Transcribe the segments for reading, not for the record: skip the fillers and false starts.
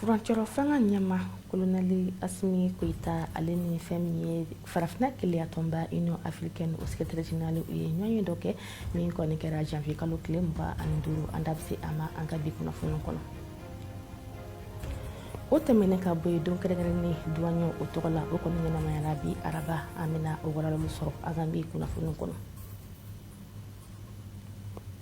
Furancɛrɔ fanga ɲɛmaa kolonɛli Asimi Goyita, ale ni fɛn min ye farafinna kelenyatɔnba Union africaine, o secrétaire général, u ye ɲɔgɔnye dɔ kɛ min kɔni kɛra janvier kalo tile 25. An da bɛ se a ma an ka bi kunnafoni kɔnɔ. O tɛmɛnen ka bɔ yen, don kɛrɛnkɛrɛnnen duwanɲɛ o tɔgɔ la, o kɔni ɲɛnamayara bi araba. An bɛna o walawalali sɔrɔ an ka bi kunnafoni kɔnɔ.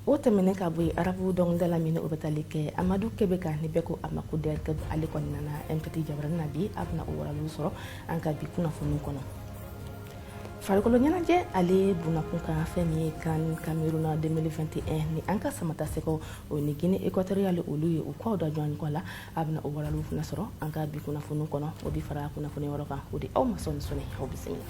O tɛmɛnen ka bɔ yen, arabu dɔnkilidala min o bɛ tali kɛ Amadu Kebe kan, ni bɛɛ ko a ma ko Derkeb, ale kɔni nana M7 jabaranin na bi. A bɛna o walawalali sɔrɔ an ka bi kunnafoni kɔnɔ. Farikolo ɲɛnajɛ ale bunakun kan, fɛn min ye CAN Cameroun 2021 ni an ka samatasɛgɛw o ni Guinée équatoriale olu ye u kɔw da ɲɔgɔn kɔ la, a bɛna o walawalali fana sɔrɔ an ka bi kunnafoni kɔnɔ. O bi fara kunnafoni wɛrɛ kan, o di aw ma sɔɔni sɔɔni. Aw bisimila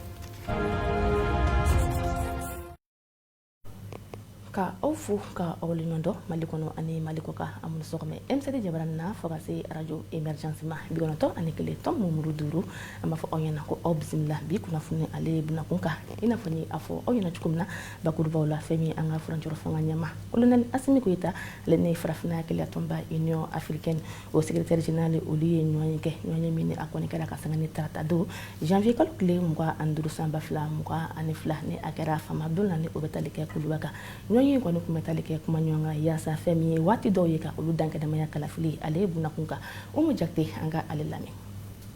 ka aw fo ka aw waleɲuman dɔn Mali kɔnɔ ani Mali kɔ kan. Aw ni sɔgɔmɛ M7 jabaranin na fo ka se arajo Emergence ma, 91.5. An b'a fɔ aw ɲɛna ko aw bisimila bi kunnafoni ale bunakun kan. I n'a fɔ ni a fɔ aw ɲɛna cogo min na bakurubaw la, fɛn min an ka furancɛrɔ fanga ɲɛmaa kolonɛli Asimi Goyita, ale ni farafinna kelenyatɔnba Union africaine o secrétaire général, olu ye ɲɔgɔn kɛ, ɲɔgɔn min a kɔni kɛra ka sanga ni tarata don janvier kalo tile 25 san 2022, ni a kɛra faama don na, ni o bɛ tali kɛ Kuluba kan. Ɲɔgɔn kɔni tun bɛ tali kɛ kuma ɲɔgɔn kan yaasa fɛn min ye waati dɔw ye ka olu dankɛnɛmaya kalafili ale bunakun kan. Umu Jakite, an ka ale lamɛn.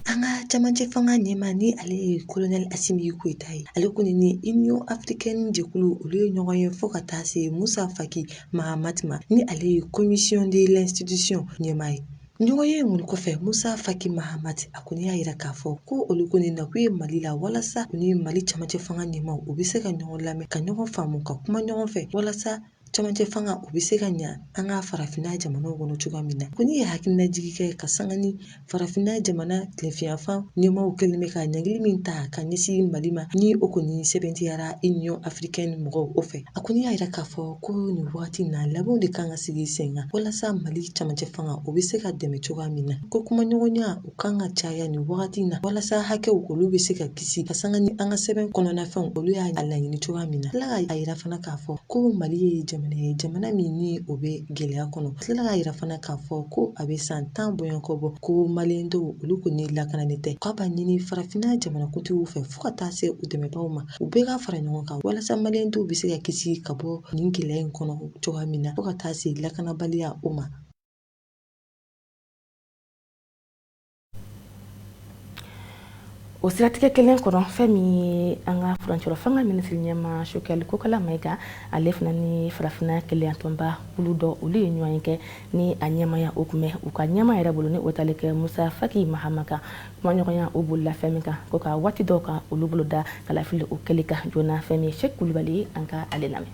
An ka camancɛ fanga ɲɛmaa, ni ale ye kolonɛli Asimi Goyita ye, ale kɔni ni Union africaine jɛkulu olu ye ɲɔgɔn ye fo ka taa se Musa Faki Mahamat ma, ni ale ye commission de l'institution ɲɛmaa ye. Ɲɔgɔn ye mun kɔfɛ, Musa Faki Mahamat a kɔni y'a jira k'a fɔ ko olu kɔni nakun ye Mali la walasa u ni Mali camancɛ fanga ɲɛmaaw u bɛ se ka ɲɔgɔn lamɛn, ka ɲɔgɔn faamu, ka kuma ɲɔgɔn fɛ walasa camancɛ fanga u bɛ se ka ɲa an ka farafinna jamanaw kɔnɔ cogoya min na. Kɔni ye hakilinajigi kɛ ka sanga ni farafinna jamana tilebiyanfan ɲɛmaaw kɛlen bɛ ka ɲangili min ta ka ɲɛsin Mali ma, ni o kɔni sɛbɛntiyara Union africaine mɔgɔw o fɛ. A kɔni y'a jira k'a fɔ ko nin waati na labɛnw de kan ka sigi sen kan walasa Mali camancɛ fanga o bɛ se ka dɛmɛ cogoya min na, ko kumaɲɔgɔnya o kan ka caya nin wagati na walasa hakɛw olu bɛ se ka kisi ka sanga ni an ka sɛbɛn kɔnɔnafɛnw olu y'a laɲini cogoya min na. Tila k'a jira fana k'a fɔ ko Mali ye jamana ye, jamana min ni o bɛ gɛlɛya kɔnɔ. Tila k'a jira fana k'a fɔ ko a bɛ san 10 bɔɲɔgɔnko bɔ ko maliyɛndenw olu kɔni lakananen tɛ, k'a b'a ɲini farafinna jamanakuntigiw fɛ fo ka taa se u dɛmɛbaaw ma, u bɛɛ ka fara ɲɔgɔn kan walasa maliyɛndenw bɛ se ka kisi ka bɔ nin gɛlɛya in kɔnɔ cogoya min na, fo ka taa se lakanabaliya o ma. O siratigɛ kelen kɔnɔ, fɛn min ye an ka furancɛrɔ fanga minisiri ɲɛmaa Choguel Kokala Mayiga, ale fana ni farafinna kelenyatɔnba kulu dɔ olu ye ɲɔgɔn kɛ, ni a ɲɛmaaya o tun bɛ u ka ɲɛmaa yɛrɛ bolo, ni o tali kɛ Musa Faki Mahama kan. Kumaɲɔgɔnya o bolila fɛn min kan, ko ka waati dɔw kan olu bolo da kalafili o kɛli kan joona. Fɛn min ye Sɛki Kulubali ye, an ka ale lamɛn.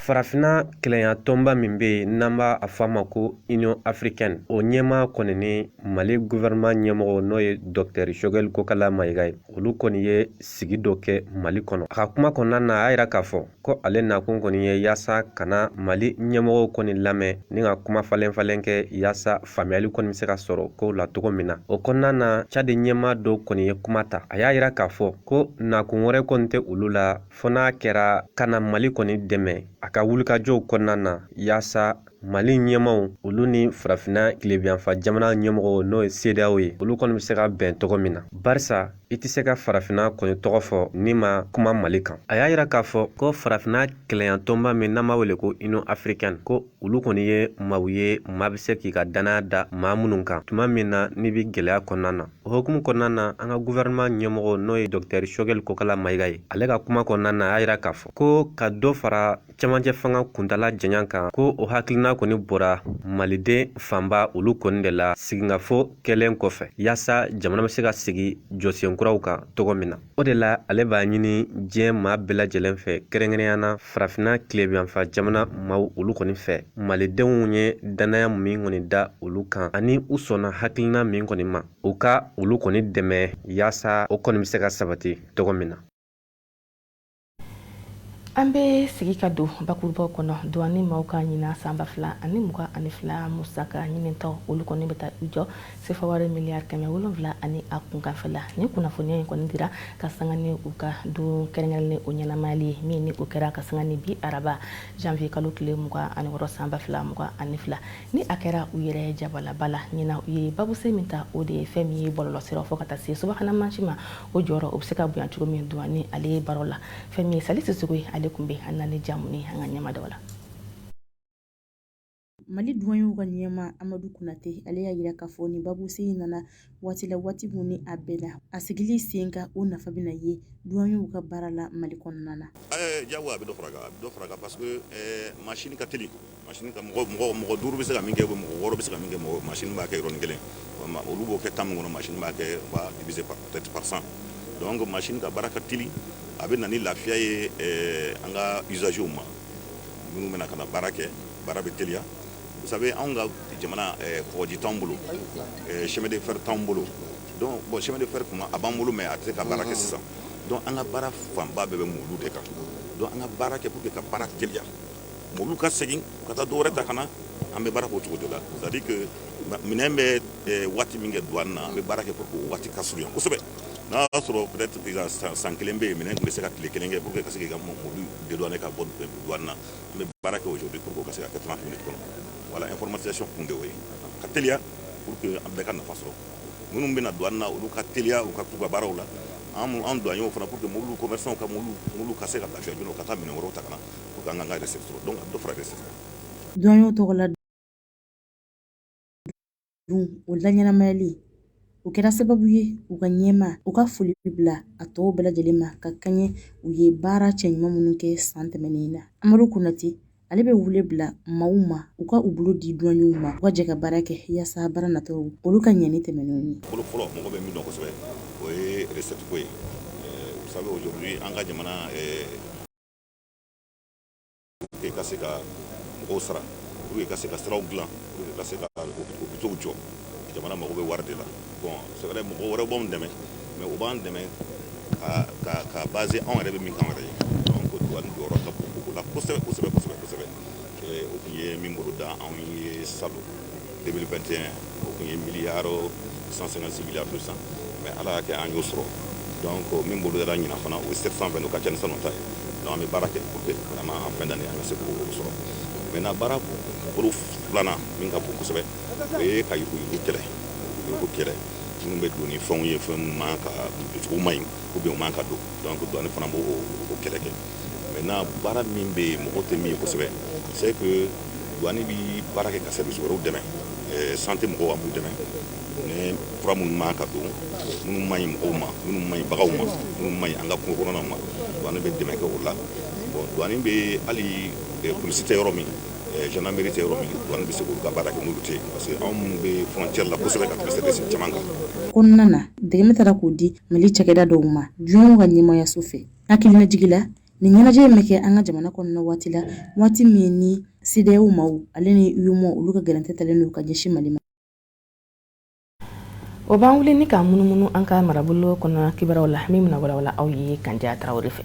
Farafinna kelenyatɔnba min bɛ yen n'an b'a a fɔ a ma ko Union africaine, o ɲɛmaa kɔni ni Mali gouvernement ɲɛmɔgɔ, n'o ye Docteur Choguel Kokala Mayiga ye, olu kɔni ye sigi dɔ kɛ Mali kɔnɔ. A ka kuma kɔnɔna na, a y'a jira k'a fɔ ko ale nakun kɔni ye yaasa ka na Mali ɲɛmɔgɔw kɔni lamɛn ni ka kuma falen falen kɛ yaasa faamuyali kɔni bɛ se ka sɔrɔ kow la cogo min na. O kɔnɔna na, Tchad ɲɛmaa dɔ kɔni ye kuma ta. A y'a jira k'a fɔ ko nakun wɛrɛ kɔni tɛ olu la fo n'a kɛra ka na Mali kɔni dɛmɛ a ka wulikajɔw kɔnɔna na yaasa Mali ɲɛmaaw olu ni farafinna tilebiyanfa jamana ɲɛmɔgɔw, n'o ye CEDEAO ye, olu kɔni bɛ se ka bɛn cogo min na, barisa i tɛ se ka farafinna kɔni tɔgɔ fɔ n'i ma kuma Mali kan. A y'a jira k'a fɔ ko farafinna kelenyatɔnba min n'an b'a wele ko Union africaine, ko olu kɔni ye maaw ye, maa bɛ se k'i ka dannaya da maa minnu kan tuma min na n'i bɛ gɛlɛya kɔnɔna na. O hukumu kɔnɔna na, an ka gouvernement ɲɛmɔgɔ, n'o ye Docteur Choguel Kokala Mayiga ye, ale ka kuma kɔnɔna na, a y'a jira k'a fɔ ko ka dɔ fara cɛmancɛ fanga kuntala janya kan, ko o hakilina kɔni bɔra maliden fanba olu kɔni de la sigikafɔ kɛlen kɔfɛ, yaasa jamana bɛ se ka sigi jɔsen kuraw kan cogo min na. O de la ale b'a ɲini diɲɛ maa bɛɛ lajɛlen fɛ, kɛrɛnkɛrɛnnenya na farafinna tilebiyanfa jamana maaw olu kɔni fɛ, malidenw ye dannaya min kɔni da olu kan ani u sɔnna hakilina min kɔni ma, u ka olu kɔni dɛmɛ yaasa o kɔni bɛ se ka sabati cogo min na. An bɛ sigi ka don bakurubaw kɔnɔ. Duwani maaw ka ɲinan san 2022 musaka ɲinitaw, olu kɔni bɛ taa u jɔ sefa wari miliyari 700 ani a kunkanfɛla. Ni kunnafoniya in kɔni dira ka sanga ni u ka don kɛrɛnkɛrɛnnen o ɲɛnamayali ye, min ni o kɛra ka sanga ni bi araba janvier kalo tile 26 san 2022, ni a kɛra u yɛrɛ jabalaba la. Ɲinan, u ye babuse min ta, o de ye fɛn min ye bɔlɔlɔsiraw fo ka taa se subahana mansin ma, o jɔyɔrɔ o bɛ se ka bonya cogo min duwani ale ye baaraw la. Fɛn min ye Sali Sisoko ye, ale tun bɛ an na ni jamu an ka ɲɛmadaw la. Mali duwanyew ka ɲɛmaa Amadu Konate, ale y'a yira k'a fɔ nin babuse in nana waati la, waati min ni a bɛnna a sigili sen kan, o nafa bɛna ye duwanyew ka baara la Mali kɔnɔna na. Jago a bɛ dɔ fara kan, a bɛ dɔ fara kan, parce que machine ka teli. Machine ka mɔgɔ duuru bɛ se ka min kɛ, mɔgɔ 6 bɛ se ka min kɛ, mɔgɔ machine b'a kɛ yɔrɔnin kelen. Olu b'o kɛ temps min kɔnɔ, machine b'a kɛ, u b'a diviser par peut-être par 100. Donc machine ka baara ka teli, a bɛ na ni lafiya ye an ka usagers ma minnu bɛna ka na baara kɛ, baara bɛ teliya. Vous savez, anw ka jamana, kɔgɔji t'anw bolo, chemin de fer t'anw bolo. Donc bon, chemin de fer kuma a b'an bolo, mais a tɛ se ka baara kɛ sisan. Donc an ka baara fanba bɛɛ bɛ mobili de kan. Donc an ka baara kɛ pour que ka baara teliya, mobili ka segin ka taa dɔwɛrɛ ta ka na. An bɛ baara k'o cogo de la, c'est à dire que minɛn bɛ waati min kɛ douane na, an bɛ baara kɛ pour que o waati ka surunya kosɛbɛ. N'a y'a sɔrɔ peut-être san kelen bɛ yen, minɛn tun bɛ se ka tile kelen kɛ pour que ka se k'i ka mobili dédouaner ka bɔ douane na, an bɛ baara kɛ aujourd'hui pour que o ka se ka kɛ 30 minutes kɔnɔ. Voilà, informatisation kun de y'o ye, ka teliya pour que an bɛɛ ka nafa sɔrɔ. Minnu bɛna douane na, olu ka teliya u ka t'u ka baaraw la. An douaniers fana, pour que mobili commerçants ka mobili ka se ka lafiya joona, u ka taa minɛn wɛrɛw ta ka na pour que an k'an ka recette sɔrɔ. Donc a bɛ dɔ fara recette kan. Duwanyew tɔgɔ la dun, o laɲɛnamayali o kɛra sababu ye u ka ɲɛma u ka foli bila a tɔw bɛɛ lajɛlen ma ka kaɲɛ u ye baara cɛɲuman minnu kɛ san tɛmɛnen na. Amadu Konate, ale bɛ wele bila maaw ma u ka u bolo di duwanyew ma, u ka jɛ ka baara kɛ yaasa baara nataw olu ka ɲɛ ni tɛmɛnenw ye. Fɔlɔ fɔlɔ, mɔgɔ bɛ min dɔn kosɛbɛ, o ye recette ko ye. Vous savez, aujourd'hui an ka jamana, pour que ka se ka mɔgɔw sara, pour que ka se ka siraw dilan, pour que ka se ka hôpitaux jɔ, jamana mago bɛ wari de la. Bon, c'est vrai, mɔgɔ wɛrɛw b'anw dɛmɛ, mais u b'an dɛmɛ ka baser anw yɛrɛ bɛ min kan yɛrɛ ye. Donc douane jɔyɔrɔ ka bon o la kosɛbɛ kosɛbɛ kosɛbɛ kosɛbɛ. O tun ye min bolo da anw ye salon 2021, o tun ye miliyari 156 milliards 200, mais Ala y'a kɛ an y'o sɔrɔ. Donc min bolo dara ɲinan fana, o ye 720, o ka ca ni salon ta ye. Donc an bɛ baara kɛ pour que vraiment en fin d'année an ka se k'o sɔrɔ. Maintenant, baara bolo filanan min ka bon kosɛbɛ, o ye ka yuruguyurugu kɛlɛ, yuruguyurugu kɛlɛ. Minnu bɛ don ni fɛnw ye, fɛn minnu man ka doncogo man ɲi ou bien u man ka don, donc douane fana b'o o kɛlɛ kɛ. Maintenant, baara min bɛ yen, mɔgɔw tɛ min ye kosɛbɛ, c'est que douane bi baara kɛ ka service wɛrɛw dɛmɛ. Santé mɔgɔw, an b'u dɛmɛ ni fura minnu man ka don, minnu man ɲi mɔgɔw ma, minnu man ɲi baganw ma, minnu man ɲi an ka kungo kɔnɔnaw ma, douane bɛ dɛmɛ kɛ o la. Bon, douane bɛ hali polisi tɛ yɔrɔ min, gendarmerie tɛ yɔrɔ min, douane bɛ se k'olu ka baara kɛ n'olu tɛ yen, parce que anw minnu bɛ frontière la kosɛbɛ ka tɛmɛ service caman kan. Kɔnɔna na, dɛmɛ taara k'o di Mali cakɛda dɔw ma duwanyew ka ɲɛmayaso fɛ. Hakilinajigi la, nin ɲɛnajɛ in bɛ kɛ an ka jamana kɔnɔna waati la, waati min ni CEDEAO maaw ale ni UEMOA olu ka gɛrɛntɛ talen don ka ɲɛsin Mali ma. O b'an wuli ni ka munumunu an ka marabolo kɔnɔ kibaruyaw la, min bɛna walawala aw ye Kanja Tarawele fɛ.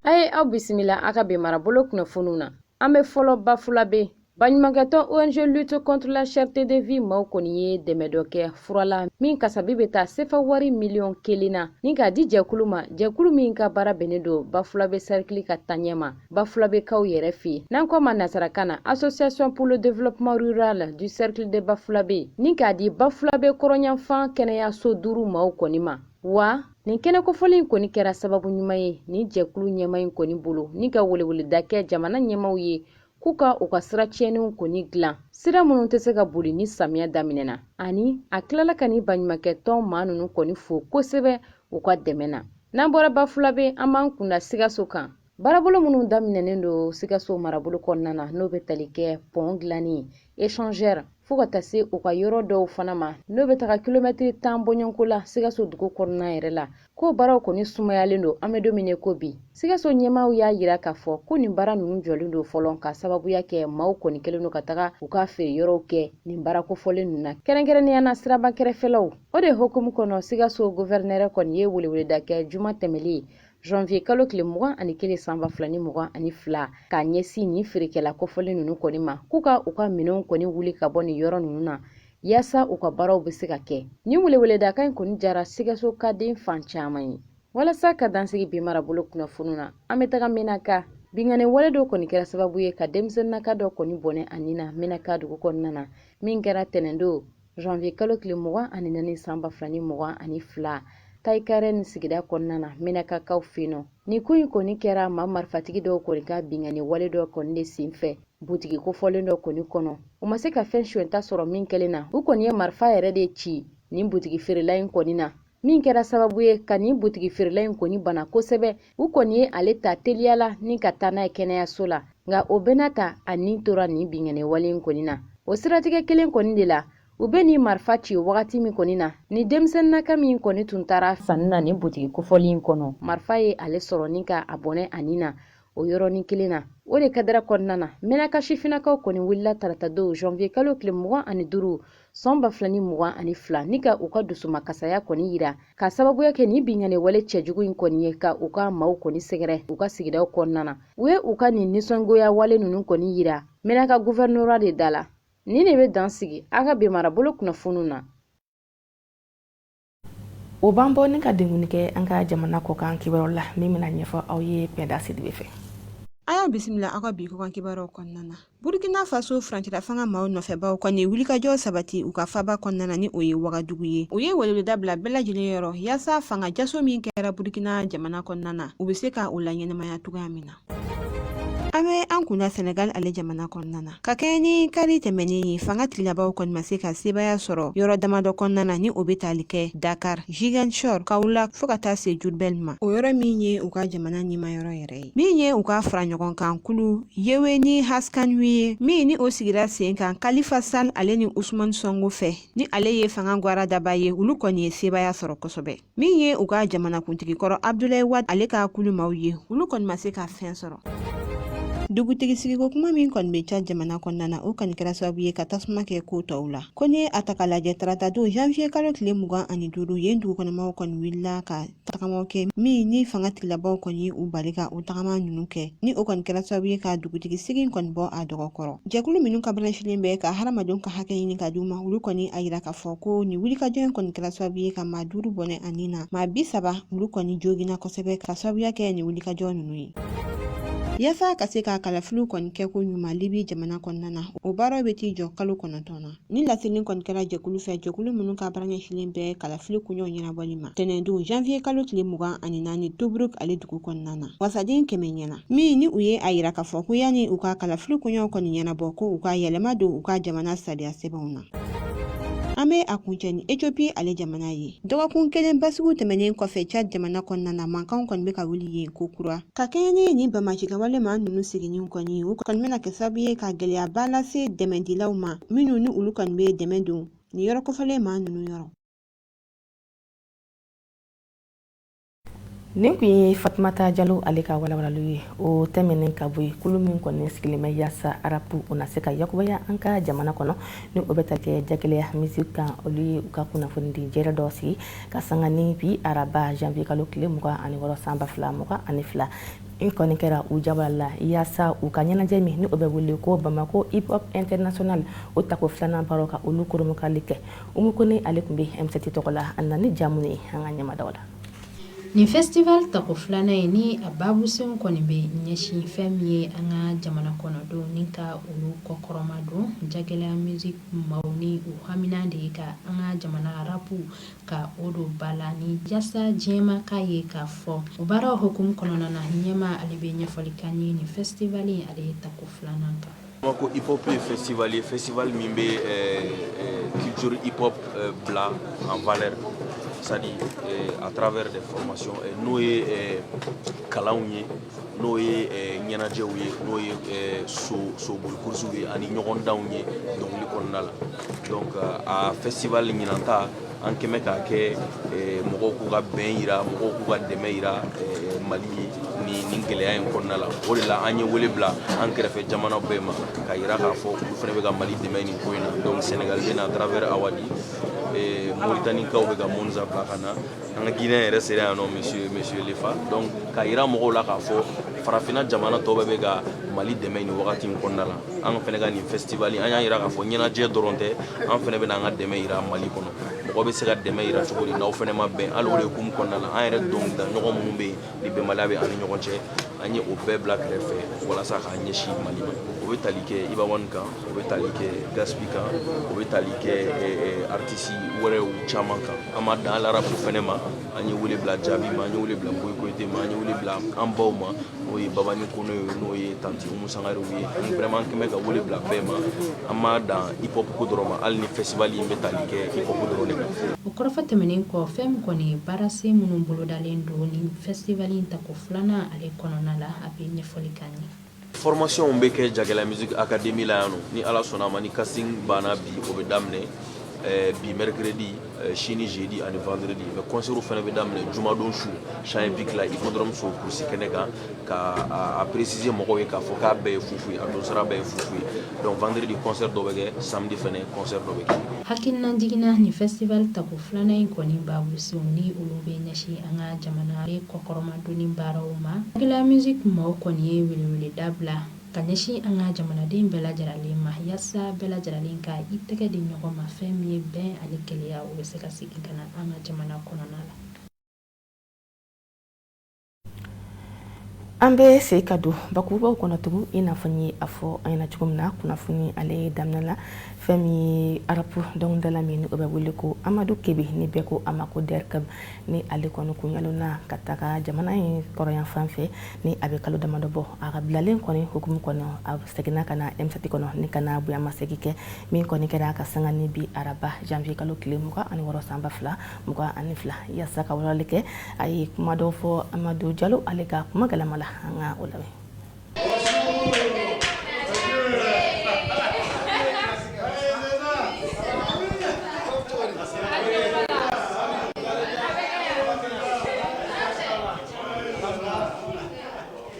A ye aw bisimila a ka bi marabolo kunnafoniw na. An bɛ fɔlɔ Bafulabe. Baɲumankɛtɔn ONG Lutte contre la cherté de vie maaw kɔni ye dɛmɛ dɔ kɛ fura la min kasabi bɛ taa sefa wari miliyɔn 1 na, ni k'a di jɛkulu ma, jɛkulu min ka baara bɛnnen don Bafulabe cercle ka taɲɛ ma Bafulabekaw yɛrɛ fɛ yen, n'an ko ma nasarakan na Association pour le développement rural du cercle de Bafulabe, ni k'a di Bafulabe kɔrɔnyanfan kɛnɛyaso duuru maaw kɔni ma. Wa nin kɛnɛ kofɔlen in kɔni kɛra sababu ɲuman ye nin jɛkulu ɲɛma in kɔni bolo, ni ka weleweleda kɛ jamana ɲɛmaw ye k'u ka u ka sira tiɲɛnenw kɔni dilan, sira minnu tɛ se ka boli ni samiya daminɛna. Ani a tilala ka ni baɲumankɛtɔn maa ninnu kɔni fo kosɛbɛ u ka dɛmɛ na. N'an bɔra Bafulabe, an b'an kunda Sikaso kan. Baarabolo minnu daminɛnen don Sikaso marabolo kɔnɔna na, n'o bɛ tali kɛ pɔn dilanni, échangeur, fo ka taa se u ka yɔrɔ dɔw fana ma, n'o bɛ taga kilomɛtiri 10 bɔɲɔgɔnko la Sikaso dugu kɔnɔna yɛrɛ la, ko baaraw kɔni sumayalen don an bɛ don min ko bi. Sikaso ɲɛmaaw y'a yira k'a fɔ ko nin baara ninnu jɔlen don fɔlɔ ka sababuya kɛ maaw kɔni kɛlen don ka taga u ka feere yɔrɔw kɛ nin baara kofɔlen ninnu na, kɛrɛnkɛrɛnnenya na siraba kɛrɛfɛlaw. O de hukumu kɔnɔ, Sikaso gouverneur kɔni ye weleweleda kɛ juma tɛmɛlen. Janvier kalo tile 21 san 2022 k'a ɲɛsin nin feerekɛla kofɔlen ninnu kɔni ma k'u ka u ka minɛnw kɔni wuli ka bɔ nin yɔrɔ ninnu na yaasa u ka baaraw bɛ se ka kɛ. Nin weleweledakan in kɔni diyara Sikasokaden fan caman ye. Walasa ka dansigi bi marabolo kunnafoniw na, an bɛ taga Menaka. Binkanni wale dɔ kɔni kɛra sababu ye ka denmisɛnninnaka dɔ kɔni bɔnɛ a ni na Menaka dugu kɔnɔna na, min kɛra tɛnɛndon janvier kalo tile 24 san 2022 Tayikarɛni sigida kɔnɔna na Menakakaw fɛ yen nɔ. Nin ko in kɔni kɛra maa marifatigi dɔw kɔni ka binkanni wale dɔ kɔni de senfɛ butigi kofɔlen dɔ kɔni kɔnɔ. U ma se ka fɛn sonyɛta sɔrɔ min kɛlen na, u kɔni ye marifa yɛrɛ de ci nin butigi feerela in kɔni na, min kɛra sababu ye ka nin butigi feerela in kɔni bana kosɛbɛ. U kɔni ye ale ta teliya la ni ka taa n'a ye kɛnɛyaso la, nka o bɛɛ n'a ta a ni tora nin binkanni wale in kɔni na. O siratigɛ kelen kɔni de la, u bɛ nin marifa ci wagati min kɔni na, ni denmisɛnninnaka min kɔni tun taara sanni na nin butigi kofɔlen in kɔnɔ, marifa ye ale sɔrɔ ni ka a bɔnɛ a ni na o yɔrɔnin kelen na. O de kadara kɔnɔna na, Menaka sifinnakaw kɔni wulila taratadon janvier kalo tile 25 san 2022 ni ka u ka dusumakasaya kɔni yira ka sababuya kɛ nin binkanni wale cɛjugu in kɔni ye ka u ka maaw kɔni sɛgɛrɛ u ka sigidaw kɔnɔna na. U ye u ka nin nisɔngoya wale ninnu kɔni yira Menaka gouvernorat de da la. Nin de bɛ dan sigi a ka bi marabolo kunnafoniw na. O b'an bɔ ni ka denkunli kɛ an ka jamana kɔkan kibaruyaw la, min bɛna ɲɛfɔ aw ye Pɛnda Sidibe fɛ. A y'a bisimila aw ka bi kɔkan kibaruyaw kɔnɔna na. Burkina Faso furancɛla fanga maaw nɔfɛbaw kɔni ye wulikajɔ sabati u ka faba kɔnɔna na, ni o ye Wagadugu ye. U ye weleweleda bila bɛɛ lajɛlen yɔrɔ yaasa fanga jaso min kɛra Burkina jamana kɔnɔna na, u bɛ se ka o laɲɛnamaya cogoya min na. An bɛ an kunda Senegal ale jamana kɔnɔna na. Ka kɛɲɛ ni kari tɛmɛnen ye, fanga tigilabaw kɔni ma se ka sebaaya sɔrɔ yɔrɔ damadɔ kɔnɔna na, ni o bɛ tali kɛ Dakar, Ziguinchor, Kaolack fo ka taa se Diourbel ma. O yɔrɔ min ye u ka jamana nimayɔrɔ yɛrɛ ye, min ye u ka fara ɲɔgɔn kan kulu Yewwi Askan Wi ye, min ni o sigira sen kan Khalifa Sall ale ni Ousmane Sonko fɛ, ni ale ye fanga gwara daba ye, olu kɔni ye sebaaya sɔrɔ kosɛbɛ. Min ye u ka jamanakuntigi kɔrɔ Abdoulaye Wade ale ka kulu maaw ye, olu kɔni ma se ka fɛn sɔrɔ. Dugutigi sigiko kuma min kɔni bɛ Tchad jamana kɔnɔna na, o kɔni kɛra sababu ye ka tasuma kɛ ko tɔw la. Ko n'i ye a ta k'a lajɛ, tarata don janvier kalo tile 25, yen dugukɔnɔmaw kɔni wulila ka tagamaw kɛ, min ni fanga tigilabaw kɔni ye u bali ka o tagama ninnu kɛ, ni o kɔni kɛra sababu ye ka dugutigi sigi kɔni bɔ a dɔgɔ kɔrɔ. Jɛkulu minnu ka baara bɛ ka hadamadenw ka hakɛ ɲini ka di u ma, olu kɔni a yira k'a fɔ ko nin wulikajɔ in kɔni kɛra sababu ye ka maa 5 bɔnɛ a ni na, maa 30 olu kɔni joginna kosɛbɛ ka sababuya kɛ nin wulikajɔ ninnu ye. Yaasa ka se ka kalafiliw kɔni kɛ ko ɲuman Libi jamana kɔnɔna na, o baaraw bɛ t'i jɔ kalo 9 na. Ni laseli kɔni kɛra jɛkulu fɛ, jɛkulu minnu ka baara ɲɛsinlen bɛ kalafili koɲɛw ɲɛnabɔli ma, tɛnɛndon janvier kalo tile 24 Tobruk ale dugu kɔnɔna na, wasaden 100 ɲɛna, min ni u ye a yira k'a fɔ ko yanni u ka kalafili koɲɛw kɔni ɲɛnabɔ, ko u ka yɛlɛma don u ka jamana sariya sɛbɛnw na. An bɛ a kuncɛ ni Ethiopie ale jamana ye. Dɔgɔkun kelen basigiw tɛmɛnen kɔfɛ Tchad jamana kɔnɔna na, mankanw kɔni bɛ ka wuli yen ko kura. Ka kɛɲɛ ni nin banbaancikɛwale maa ninnu seginni kɔni ye, o kɔni bɛna kɛ sababu ye ka gɛlɛyaba lase dɛmɛdilaw ma, minnu ni olu kɔni bɛ dɛmɛ don nin yɔrɔ kofɔlen maa ninnu yɔrɔ. Nin tun ye Fatumata Jalo ale ka walawalali ye. O tɛmɛnen ka bɔ yen, kulu min kɔni sigilen bɛ yaasa rap o na se ka yakubaya an ka jamana kɔnɔ, ni o bɛ ta kɛ Jagɛlɛya Musique kan, olu ye u ka kunnafoni di jɛrɛ dɔ sigi ka sanga ni bi araba janvier kalo tile 26 san 2022 in kɔni kɛra u jabala la, yaasa u ka ɲɛnajɛ min ni o bɛ wele ko Bamako Hip Hop International, o tako filanan baaraw ka olu koromokali kɛ. Umu Kone ale tun bɛ M7 tɔgɔ la, a nana ni ja minnu ye an ka ɲɛmadaw la. Nin festival tako filanan ye, ni a babusenw kɔni bɛ ɲɛsin fɛn min ye an ka jamana kɔnɔdenw ni ka olu kɔkɔrɔma don. Jagɛlɛya Musique maaw ni u hamina de ye ka an ka jamana rap ka o don ba la, ni yaasa diɲɛmaa k'a ye k'a fɔ o baaraw hukumu kɔnɔna na. Ɲɛmaa ale bɛ ɲɛfɔli k'an ye nin festival in ale ye tako filanan kan. Bamako Hip Hop ye festival ye, festival min bɛ culture hip hop bila en valeur, c'est-à-dire à travers des formations, n'o ye kalanw ye, n'o ye ɲɛnajɛw ye, n'o ye soboli coursew ye ani ɲɔgɔndanw ye dɔnkili kɔnɔna la. Donc a festival ɲinan ta, an kɛmɛ k'a kɛ mɔgɔw k'u ka bɛn yira, mɔgɔw k'u ka dɛmɛ yira Mali ye nin gɛlɛya in kɔnɔna la. O de la an ye wele bila an kɛrɛfɛ jamana bɛɛ ma ka yira k'a fɔ olu fana bɛ ka Mali dɛmɛ nin ko in na. Donc Sénégal bɛ na à travers Awadi. Moritanikaw bɛ ka Monza bila ka na, an ka Guinéen yɛrɛ sera yan nɔ, monsieur Lefa. Donc k'a yira mɔgɔw la k'a fɔ farafinna jamana tɔw bɛɛ bɛ ka Mali dɛmɛ nin wagati in kɔnɔna la. An fana ka nin festival, an y'a yira k'a fɔ ɲɛnajɛ dɔrɔn tɛ, an fana bɛna an ka dɛmɛ yira Mali kɔnɔ. Mɔgɔ bɛ se ka dɛmɛ yira cogo di n'aw fana ma bɛn? Hali o de hukumu kɔnɔna la, an yɛrɛ dɔnkilida ɲɔgɔn minnu bɛ yen ni bɛnbaliya bɛ an ni ɲɔgɔn cɛ, an ye o bɛɛ bila kɛrɛfɛ walasa k'an ɲɛsin Mali ma. O bɛ tali kɛ Iba One kan, o bɛ tali kɛ Gaspi kan, o bɛ tali kɛ artiste wɛrɛw caman kan. An ma dan rap fɛnɛ ma, an ye wele bila Jaabi ma, an ye wele bila Boyi Koyite ma, an ye wele bila an baw ma, n'o ye Babani Kono ye, n'o ye Tanti Umu Sangarew ye. Vraiment, an kɛmɛ ka wele bila bɛɛ ma. An ma dan hip hop ko dɔrɔn ma, hali ni festival in bɛ tali kɛ hip hop dɔrɔn de kan. O kɔrɔfɔ tɛmɛnen kɔ, fɛn min kɔni baarasen minnu bolodalen don ni festival in tako filanan ale kɔnɔna la, a bɛ ɲɛfɔli k'an ye. Formation bɛ kɛ Jagɛlɛya Music Academy la yan nɔ. Ni Ala sɔnna a ma, ni casting banna bi, o bɛ daminɛ bi mercredi, sini jeudi ani vendredi. Mais concert fana bɛ daminɛ jumadon su Champ Hippique la, Hippodrome so kurusi kɛnɛ kan. Ka a préciser mɔgɔw ye k'a fɔ k'a bɛɛ ye fufu ye, a don sara bɛɛ ye fufu ye. Donc vendredi concert dɔ bɛ kɛ, samedi fana concert dɔ bɛ kɛ. Hakilina jiginna nin festival tako filanan in kɔni babusenw ni olu bɛ ɲɛsin an ka jamana kɔkɔrɔmadonni baaraw ma. Jagɛlɛya Music maaw kɔni ye weleweleda bila ka ɲɛsin an ka jamanaden bɛɛ lajɛlen ma, yaasa bɛɛ lajɛlen ka i tɛgɛ di ɲɔgɔn ma, fɛn min ye bɛn ani kelenya, o bɛ se ka segin ka na an ka jamana kɔnɔna la. An bɛ segin ka don bakurubaw kɔnɔ tugun. I n'a fɔ n ye a fɔ an ɲɛna cogo min na kunnafoni ale daminɛ la, fɛn min ye rap dɔnkilidala min o bɛ wele ko Amadu Kebe, ni bɛɛ ko a ma ko Derkeb, ni ale kɔni kun yalona ka taga jamana in kɔrɔyan fan fɛ ni a bɛ kalo damadɔ bɔ. A ka bilalen kɔni hukumu kɔnɔ, a seginna ka na M7 kɔnɔ ni ka na bonyamasegin kɛ, min kɔni kɛra ka sanga ni bi araba janvier kalo tile 26 san 2022, yaasa ka walawalali kɛ. A ye kuma dɔ fɔ Amadu Jalo ale ka kuma galama la, an ka o lamɛn.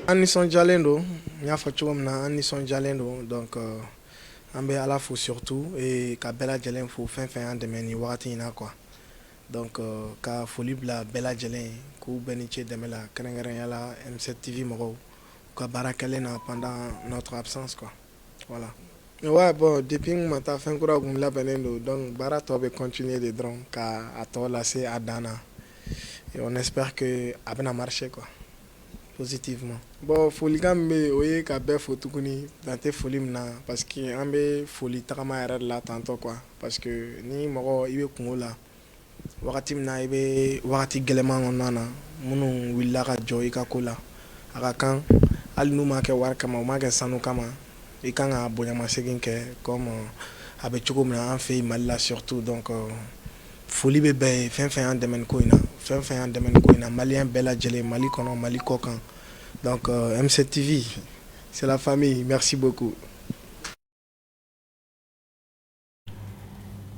An nisɔndiyalen don, n y'a fɔ cogo min na, an nisɔndiyalen don. Donc an bɛ Ala fo surtout ka bɛɛ lajɛlen fo, fɛn fɛn y'an dɛmɛ nin wagati in na quoi. Donc ka foli bila bɛɛ lajɛlen ye, k'u bɛɛ ni ce dɛmɛ la, kɛrɛnkɛrɛnya la M7 TV mɔgɔw, u ka baara kɛlen na pendant notre absence quoi. Voilà. Ouais, bon, depuis n ma taa, fɛn kura kun labɛnnen don. Donc baara tɔ bɛ continuer de dɔrɔn ka a tɔ lase a dan na et on espère que a bɛna marcher quoi, positivement. Bon, folikan min bɛ yen, o ye ka bɛɛ fo tuguni, dan tɛ foli min na, parce que an bɛ foli tagama yɛrɛ de la tantôt quoi, parce que ni mɔgɔ i bɛ kungo la wagati min na, i bɛ wagati gɛlɛman kɔnɔna na, minnu wulila ka jɔ i ka ko la, a ka kan, hali n'u m'a kɛ wari kama, u m'a kɛ sanu kama, i kan ka bonyamasegin kɛ comme a bɛ cogo min na an fɛ yen Mali la surtout. Donc foli bɛ bɛɛ ye, fɛn fɛn y'an dɛmɛ nin ko in na, fɛn fɛn y'an dɛmɛ nin ko in na, malien bɛɛ lajɛlen, Mali kɔnɔ, Mali kɔ kan. Donc M7 TV, c'est la famille, merci beaucoup.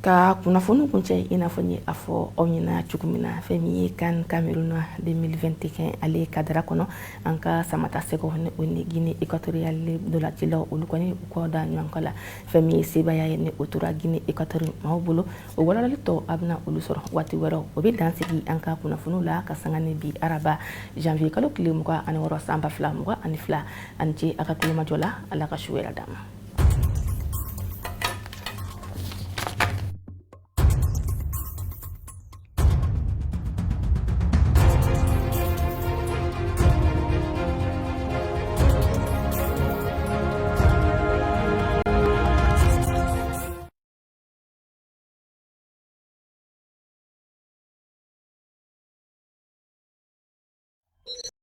Ka kunnafoni kuncɛ, i n'a fɔ n ye a fɔ aw ɲɛna cogo min na, fɛn min ye CAN Cameroun 2021 ale cadre kɔnɔ, an ka Samata Sɛgɛw ni o ni Guinée équatoriale dolacilaw, olu kɔni u kɔ da ɲɔgɔn kan la, fɛn min ye sebaaya ye ni o tora Guinée équatoriale maaw bolo. O walawalali tɔ, a bɛna olu sɔrɔ waati wɛrɛ. O bɛ dan sigi an ka kunnafoniw la ka sanga ni bi araba janvier kalo tile 26 san 2022. Ani ce a ka tulomajɔ la. Ala ka su wɛrɛ d'an ma.